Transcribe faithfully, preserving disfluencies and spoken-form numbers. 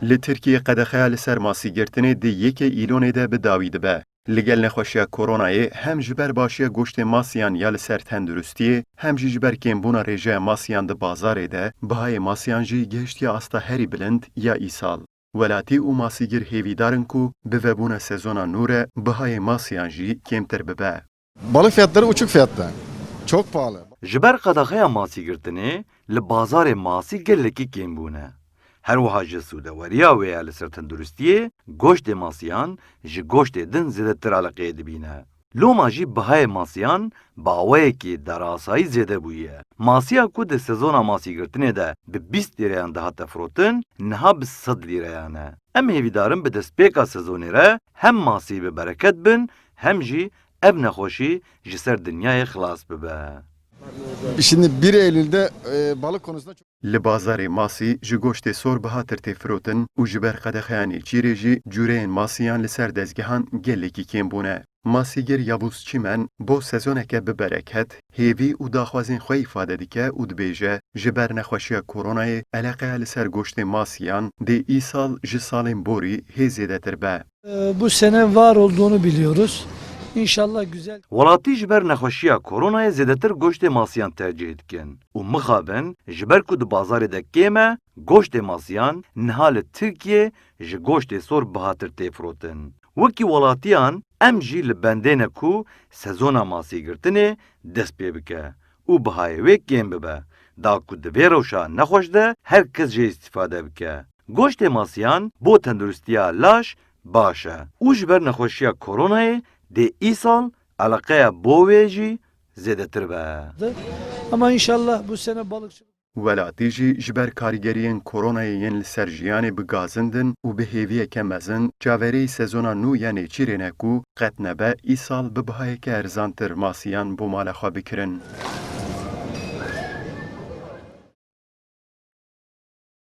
Li Tirkiyê qedexeya li ser masî girtinê di yekê Îlonê de bi dawî dibe. Li gel nexweşiya koronayê hem ji ber başiya goştê masiyan ya li ser tenduristiyê, hem jî ji ber kêmbûna rêjeya masiyan di bazarê de, bihayê masiyan jî gihiştiye asta herî bilind ya îsal. Welatî û masîgir hêvîdar in ku bi vebûna sezona nû re bihayê masiyan jî kêmtir bibe. Balık fiyatları uçuk fiyatta. Çok pahalı. Ji ber qedexeya masî girtinê li bazarê masî gelekî kêm bûne. Her wiha ji sûdeweriya wê ya li ser tenduristiyê, goştê masiyan ji goştê din zêdetir eleqeyê dibîne. Loma jî bihayê masiyan bi awayekî derasayî zêde bûye. Masiya ku di sezona masîgirtinê de bi bîst lîreyan dihate firotin, niha bi sed lîreyan e. Em hêvîdar in bi destpêka sezonê re hem masî bi bereket bin, hem jî ev nexweşî ji ser dinyayê xilas bibe. Şimdi bir Eylül'de e, balık konusunda çok Li bazarê masî ji goştê sor bihatir tê firotin û ji ber qedexeya nêçîrê jî cûreyên masiyan li ser dezgehan gelekî kêm bûne. Masîgir Yavuz Çimen bo sezoneke bi bereket, hêvî û daxwazên xwe îfade dike û dibêje, ji ber nexweşiya koronayê eleqeya li ser goştê masiyan dê îsal ji salên borî hê zêdetir be. E, bu sene var olduğunu biliyoruz. İnşallah güzel. Welatî ji ber nexweşiya koronayê zêdetir goştê masiyan tercîh dikin û mixabin ji ber ku di bazarê de kêm e, goştê masiyan niha li Tirkiyê ji goştê sor bihatir tê firotin. Wekî welatiyan em jî li bendê ne ku sezona masîgirtinê dest pê bike û bihayê wê kêm bibe, da ku di vê rewşa nexweş de her kes jê îstîfade bike. Goştê masiyan bo tenduristiya laş baş e û ji ber nexweşiya koronayê dê îsal eleqeya bo wê jî zêdetir be. Ama inşallah bu sene balıkçılık Welatî jî ji ber karîgeriyên koronayê yên li ser jiyanê bi gazindin û bi hêviyeke mezin çaverêyî sezona nû ya nêçîrê ne ku qet nebe îsal bi bihayeke erzantir masiyan bo mala xwe bikirin.